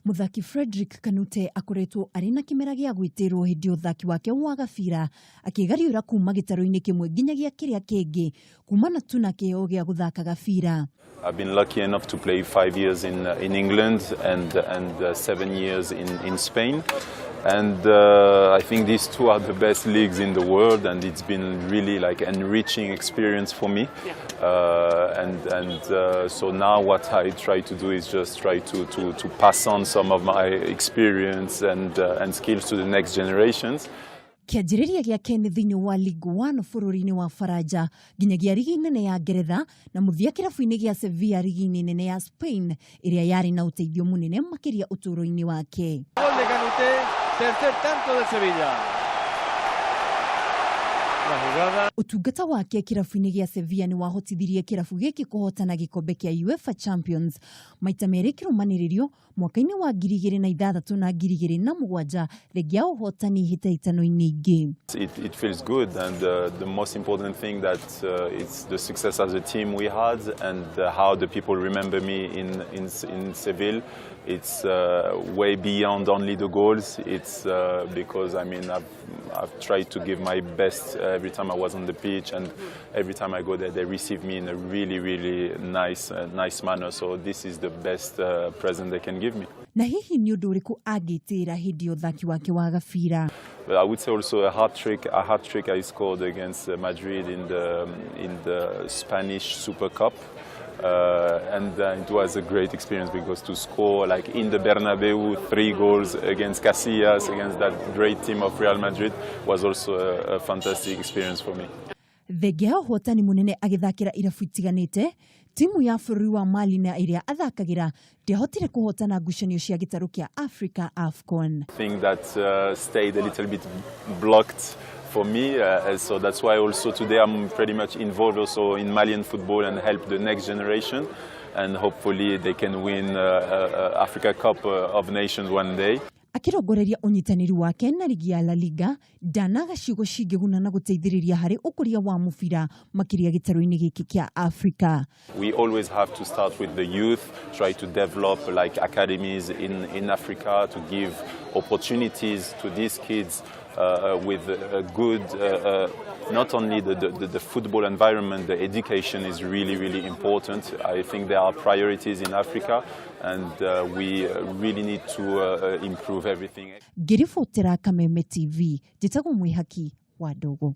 Mũthaki Frederick Kanute akoretwo arĩ na kĩmera gĩa gwĩtĩrwo hĩndĩ ya ũthaki wake wa gabira, akĩgariũra kuma gĩtarũ-inĩ kĩmwe nginyagia kĩrĩa kĩngĩ kumana tu na kĩheo gĩa gũthaka gabira. I've been lucky enough to play 5 years in England and 7 years in Spain. And I think these two are the best leagues in the world, and it's been really like enriching experience for me. And so now what I try to do is just try to pass on some of my experience and skills to the next generations. Kĩanjĩrĩria gĩake nĩ thĩinĩ wa Ligue 1 bũrũri-inĩ wa Faranja nginyagia rigi nene ya Ngeretha na mũthia kĩrabu-inĩ gĩa Sevilla rigi-inĩ nene ya Spain ĩrĩa yarĩ na ũteithio mũnene makĩria ũtũũro-inĩ wake. Gol de Canute, tercer tanto del Sevilla. La jugada. Ũtungata wake kĩrabu-inĩ gĩa Sevilla nĩ wahotithirie kĩrabu gĩkĩ kũhotana gĩkombe kĩa UEFA Champions maita merĩ kĩrũmanĩrĩrio mwaka-inĩ wa 2006 na 2007, thengia ũhotani hĩtahĩtano-inĩ ingĩ. It feels good, and the most important thing that it's the success as a team we had and how the people remember me in Seville. It's way beyond only the goals. It's because, I mean, I've tried to give my best every time I was on the pitch, and every time I go there, they receive me in a really, really nice manner. So this is the best present they can give me. Na hihi nĩ ũndũ ũrĩkũ angĩtĩra hĩndĩ ya ũthaki wake wa gabira? But I would say also a hat trick I scored against Madrid in the Spanish Super Cup. And it was a great experience because to score like in the Bernabeu three goals against Casillas, against that great team of Real Madrid, was also a fantastic experience for me. Thengia ya ũhotani mũnene agĩthakĩra irabu itiganĩte, timu ya bũrũri wa Mali na ĩrĩa athakagĩra ndĩahotire kũhotana ngucanio cia gĩtarũ kĩa Africa, AFCON. Thing that stayed a little bit blocked for me. So that's why also today I'm pretty much involved also in Malian football and help the next generation. And hopefully they can win Africa Cup of Nations one day. Akĩrongoreria ũnyitanĩri wake na rigi ya La Liga, ndanaga ciugo cingĩguna na gũteithĩrĩria harĩ ũkũria wa mũbira makĩria gĩtarũ-inĩ gĩkĩ kĩa Afrika. We always have to start with the youth, try to develop like academies in Africa to give opportunities to these kids with a good, not only the football environment, the education is really, really important. I think there are priorities in Africa and we really need to improve everything. Ngĩribotera Kameme TV, njĩtagwo Mwĩhaki wa Ndogo.